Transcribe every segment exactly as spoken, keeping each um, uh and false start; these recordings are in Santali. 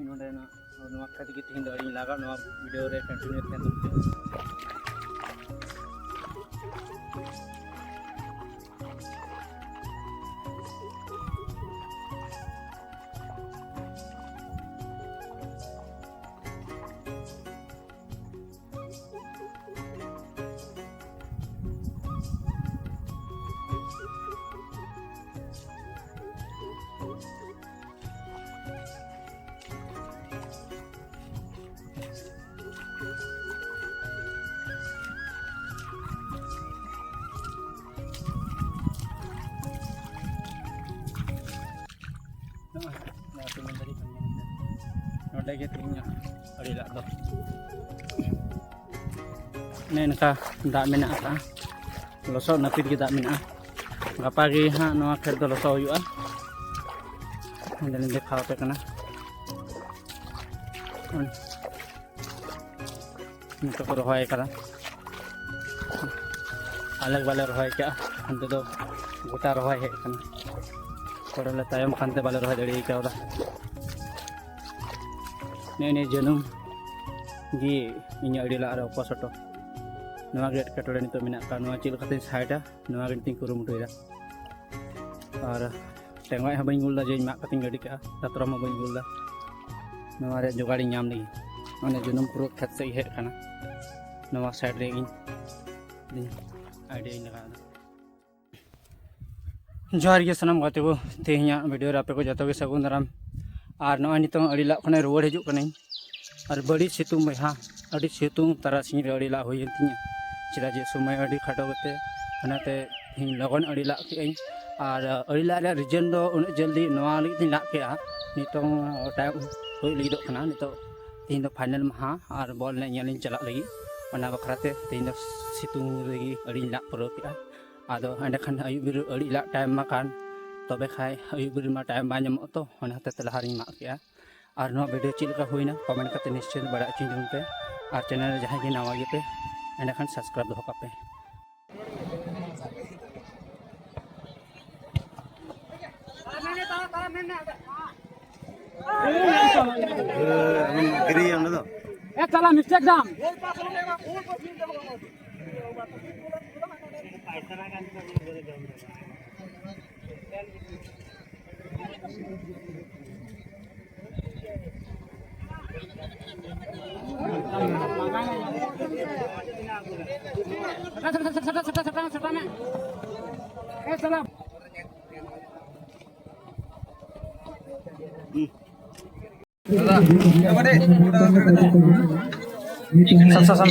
ᱱᱚᱰᱮᱱᱟᱜ ᱱᱚᱣᱟ ᱠᱷᱮᱛ ᱜᱮ ᱛᱮᱦᱮᱧ ᱫᱚ ᱟᱹᱲᱤᱧ ᱞᱟᱜᱟᱣ, ᱱᱚᱣᱟ video ᱨᱮ continue ᱛᱟᱦᱮᱱ ᱛᱟᱵᱚᱱ ᱯᱮ᱾ ᱱᱚᱜᱼᱚᱭ, ᱱᱚᱣᱟ ᱛᱤᱸᱜᱩ ᱫᱟᱲᱮ ᱠᱟᱱ ᱜᱮᱭᱟ᱾ ᱱᱚᱰᱮ ᱜᱮ ᱛᱮᱦᱮᱧᱟᱜ ᱟᱹᱲᱤ ᱞᱟᱜ ᱫᱚ᱾ ᱚᱱᱮ ᱚᱱᱠᱟ ᱫᱟᱜ ᱢᱮᱱᱟᱜ ᱟᱠᱟᱫᱼᱟ, ᱞᱚᱥᱚᱫ ᱱᱟᱹᱯᱤᱛ ᱜᱮ ᱫᱟᱜ ᱢᱮᱱᱟᱜᱼᱟ᱾ ᱜᱟᱯᱟ ᱜᱮ ᱦᱟᱸᱜ ᱱᱚᱣᱟ ᱠᱷᱮᱛ ᱫᱚ ᱞᱚᱥᱚᱫ ᱦᱩᱭᱩᱜᱼᱟ᱾ ᱚᱸᱰᱮ ᱞᱤᱧ ᱫᱮᱠᱷᱟᱣ ᱟᱯᱮ ᱠᱟᱱᱟ᱾ ᱱᱤᱛᱚᱜ ᱠᱚ ᱨᱚᱦᱚᱭ ᱠᱟᱫᱟ, ᱟᱞᱮ ᱵᱟᱞᱮ ᱨᱚᱦᱚᱭ ᱠᱟᱜᱼᱟ, ᱦᱟᱱᱛᱮ ᱫᱚ ᱜᱚᱴᱟ ᱨᱚᱦᱚᱭ ᱦᱮᱡ ᱠᱟᱱᱟ᱾ ᱛᱷᱚᱲᱟ ᱞᱮ ᱛᱟᱭᱚᱢ ᱠᱟᱱᱛᱮ ᱵᱟᱞᱮ ᱨᱚᱦᱚᱭ ᱫᱟᱲᱮ ᱠᱟᱣᱫᱟ᱾ ᱱᱮᱜᱼᱮ ᱱᱤᱭᱟᱹ ᱡᱟᱹᱱᱩᱢ ᱜᱮ ᱤᱧᱟᱹᱜ ᱟᱹᱲᱤ ᱞᱟᱜ ᱨᱮ ᱚᱯᱚᱥᱚᱴᱚ᱾ ᱱᱚᱣᱟ ᱜᱮ ᱮᱴᱠᱮᱴᱚᱬᱮ ᱱᱤᱛᱚᱜ ᱢᱮᱱᱟᱜ ᱟᱠᱟᱫ, ᱱᱚᱣᱟ ᱪᱮᱫ ᱞᱮᱠᱟᱛᱮᱧ ᱥᱟᱭᱤᱰᱟ, ᱱᱚᱣᱟ ᱜᱮ ᱱᱤᱛᱚᱜ ᱤᱧ ᱠᱩᱨᱩᱢᱩᱴᱩᱭᱮᱫᱟ᱾ ᱟᱨ ᱴᱮᱸᱜᱚᱡ ᱦᱚᱸ ᱵᱟᱹᱧ ᱜᱩᱞ ᱮᱫᱟ ᱡᱮᱧ ᱢᱟᱜ ᱠᱟᱛᱮᱧ ᱜᱟᱹᱰᱤ ᱠᱟᱜᱼᱟ, ᱫᱟᱛᱨᱚᱢ ᱦᱚᱸ ᱵᱟᱹᱧ ᱜᱩᱞ ᱮᱫᱟ᱾ ᱱᱚᱣᱟ ᱨᱮᱭᱟᱜ ᱡᱚᱜᱟᱲᱤᱧ ᱧᱟᱢ ᱞᱮᱜᱮ᱾ ᱢᱟᱱᱮ ᱡᱟᱹᱱᱩᱢ ᱯᱩᱨᱟᱹ ᱠᱷᱮᱛ ᱥᱮᱫ ᱜᱮ ᱦᱮᱡ ᱠᱟᱱᱟ, ᱱᱚᱣᱟ ᱥᱟᱭᱤᱰ ᱨᱮ ᱤᱧ ᱟᱭᱰᱤᱭᱟᱧ ᱞᱟᱜᱟᱣ ᱮᱫᱟ᱾ ᱡᱚᱦᱟᱨ ᱜᱮ ᱥᱟᱱᱟᱢ ᱜᱟᱛᱮ ᱠᱚ, ᱛᱮᱦᱮᱧᱟᱜ video ᱨᱮ ᱟᱯᱮ ᱠᱚ ᱡᱚᱛᱚ ᱜᱮ ᱥᱟᱹᱜᱩᱱ ᱫᱟᱨᱟᱢ᱾ ᱟᱨ ᱱᱚᱜᱼᱚᱭ ᱱᱤᱛᱚᱝ ᱟᱹᱲᱤ ᱞᱟᱜ ᱠᱷᱚᱱᱟᱜ ᱨᱩᱣᱟᱹᱲ ᱦᱤᱡᱩᱜ ᱠᱟᱹᱱᱟᱹᱧ᱾ ᱟᱨ ᱵᱟᱹᱲᱤᱡ ᱥᱤᱛᱩᱝ ᱵᱚᱭᱦᱟ, ᱟᱹᱰᱤ ᱥᱤᱛᱩᱝ ᱛᱟᱨᱟᱥᱤᱧ ᱨᱮ ᱟᱹᱲᱤ ᱞᱟᱜ ᱦᱩᱭᱮᱱ ᱛᱤᱧᱟᱹ, ᱪᱮᱫᱟᱜ ᱡᱮ ᱥᱚᱢᱚᱭ ᱟᱹᱰᱤ ᱠᱷᱟᱴᱚ ᱜᱮᱛᱮ, ᱚᱱᱟᱛᱮ ᱛᱮᱦᱮᱧ ᱞᱚᱜᱚᱱ ᱟᱹᱲᱤ ᱞᱟᱜ ᱠᱮᱜᱼᱟᱹᱧ᱾ ᱟᱨ ᱟᱹᱲᱤ ᱞᱟᱜ ᱨᱮᱭᱟᱜ reason ᱫᱚ ᱩᱱᱟᱹᱜ ᱡᱚᱞᱫᱤ ᱱᱚᱣᱟ ᱞᱟᱹᱜᱤᱫ ᱛᱤᱧ ᱞᱟᱜ ᱠᱮᱜᱼᱟ, ᱱᱤᱛᱚᱝ time ᱦᱩᱭ ᱞᱟᱹᱜᱤᱫᱚᱜ ᱠᱟᱱᱟ᱾ ᱱᱤᱛᱚᱜ ᱛᱮᱦᱮᱧ ᱫᱚ final ᱢᱟᱦᱟ ᱟᱨ ᱵᱚᱞ ᱮᱱᱮᱡ ᱧᱮᱞ ᱤᱧ ᱪᱟᱞᱟᱜ ᱞᱟᱹᱜᱤᱫ, ᱚᱱᱟ ᱵᱟᱠᱷᱨᱟ ᱛᱮ ᱛᱮᱦᱮᱧ ᱫᱚ ᱥᱤᱛᱩᱝ ᱨᱮᱜᱮ ᱟᱹᱲᱤᱧ ᱞᱟᱜ ᱯᱩᱨᱟᱹᱣ ᱠᱮᱜᱼᱟ᱾ ᱟᱫᱚ ᱮᱸᱰᱮᱠᱷᱟᱱ ᱟᱹᱭᱩᱵ ᱵᱮᱨ ᱟᱹᱲᱤ ᱞᱟᱜ time ᱢᱟ ᱠᱟᱱ, ᱛᱚᱵᱮ ᱠᱷᱟᱡ ᱟᱹᱭᱩᱵ ᱵᱮᱨ ᱢᱟ time ᱵᱟᱭ ᱧᱟᱢᱚᱜ, ᱛᱚ ᱚᱱᱟ ᱦᱚᱛᱮᱡ ᱛᱮ ᱞᱟᱦᱟ ᱨᱤᱧ ᱢᱟᱜ ᱠᱮᱜᱼᱟ᱾ ᱟᱨ ᱱᱚᱣᱟ video ᱪᱮᱫ ᱞᱮᱠᱟ ᱦᱩᱭᱱᱟ comment ᱠᱟᱛᱮ ᱱᱤᱥᱪᱚᱭ ᱵᱟᱲᱟᱭ ᱦᱚᱪᱚᱧ ᱛᱟᱵᱚᱱ ᱯᱮ᱾ ᱟᱨ channel ᱨᱮ ᱡᱟᱦᱟᱸᱭ ᱜᱮ ᱱᱟᱣᱟ ᱜᱮᱯᱮ, ᱮᱸᱰᱮᱠᱷᱟᱱ subscribe ᱫᱚᱦᱚ ᱠᱟᱜ ᱯᱮ᱾ ᱜᱤᱨᱤᱭᱟ ᱚᱸᱰᱮ ᱫᱚ᱾ ᱮ ᱪᱟᱞᱟ ᱢᱤᱥᱴᱮᱠ ᱫᱟᱢ᱾ ᱥᱟᱵ, ᱥᱟᱵ, ᱥᱟᱵ᱾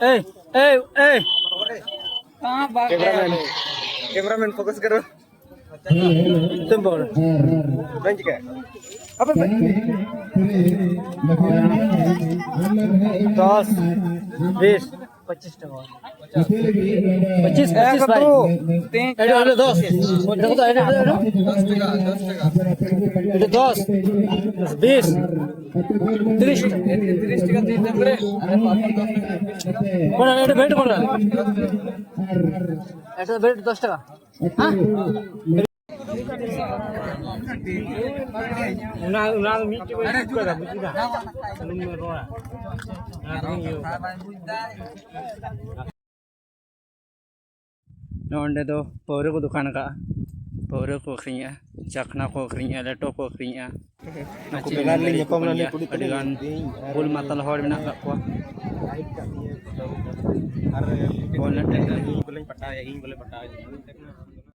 ᱮᱭ, ᱮᱭ, ᱮᱭ᱾ कैमरामैन, कैमरामैन, फोकस करो। तुम बोल। नहीं क्या? अबे, दस, बीस, पच्चीस टका। पच्चीस, पच्चीस भाई। तीन, এটা হলো দশ। দেখো তো, এটা, এটা, এটা। এটা দশ, বিশ, তিরিশ। তিরিশ টাকা দিয়ে দেন রে। কোন, এটা বেল্ট কোন? এটা বেল্ট দশ টাকা। ᱦᱮᱸ? ᱚᱱᱟ, ᱚᱱᱟ ᱫᱚ ᱢᱤᱫᱴᱮᱡ ᱵᱟᱹᱧ ᱴᱷᱤᱠ ᱠᱟᱫᱟ, ᱵᱩᱡ ᱠᱮᱫᱟ? ᱟᱞᱚᱢ ᱨᱚᱲᱟ᱾ ᱚᱱᱟ ᱫᱚ ᱤᱭᱟᱹ ᱠᱟᱫᱟ᱾ ᱱᱚᱰᱮ ᱫᱚ ᱯᱟᱹᱣᱨᱟᱹ ᱠᱚ ᱫᱚᱠᱟᱱ ᱟᱠᱟᱫᱼᱟ, ᱯᱟᱹᱣᱨᱟᱹ ᱠᱚ ᱟᱹᱠᱷᱨᱤᱧᱮᱫᱼᱟ, ᱪᱟᱠᱷᱱᱟ ᱠᱚ ᱟᱹᱠᱷᱨᱤᱧᱮᱫᱼᱟ, ᱞᱮᱴᱚ ᱠᱚ ᱟᱹᱠᱷᱨᱤᱧᱮᱫᱼᱟ᱾ ᱱᱩᱠᱩ ᱵᱮᱸᱜᱟᱞ ᱨᱮ ᱧᱟᱯᱟᱢ ᱞᱮᱱᱟ ᱠᱩᱲᱤ ᱛᱤᱱᱟᱹᱜ ᱟᱹᱰᱤ ᱜᱟᱱ ᱵᱩᱞ ᱢᱟᱛᱟᱞ ᱦᱚᱲ ᱢᱮᱱᱟᱜ ᱟᱠᱟᱫ ᱠᱚᱣᱟ᱾ ᱟᱨ ᱵᱚᱞ ᱮᱱᱮᱡ ᱨᱮ ᱤᱧ ᱵᱚᱞᱮᱧ ᱯᱟᱴᱟᱣᱮᱭᱟ, ᱤᱧ ᱵᱚᱞᱮ ᱯᱟᱴᱟᱣᱮᱭᱟ᱾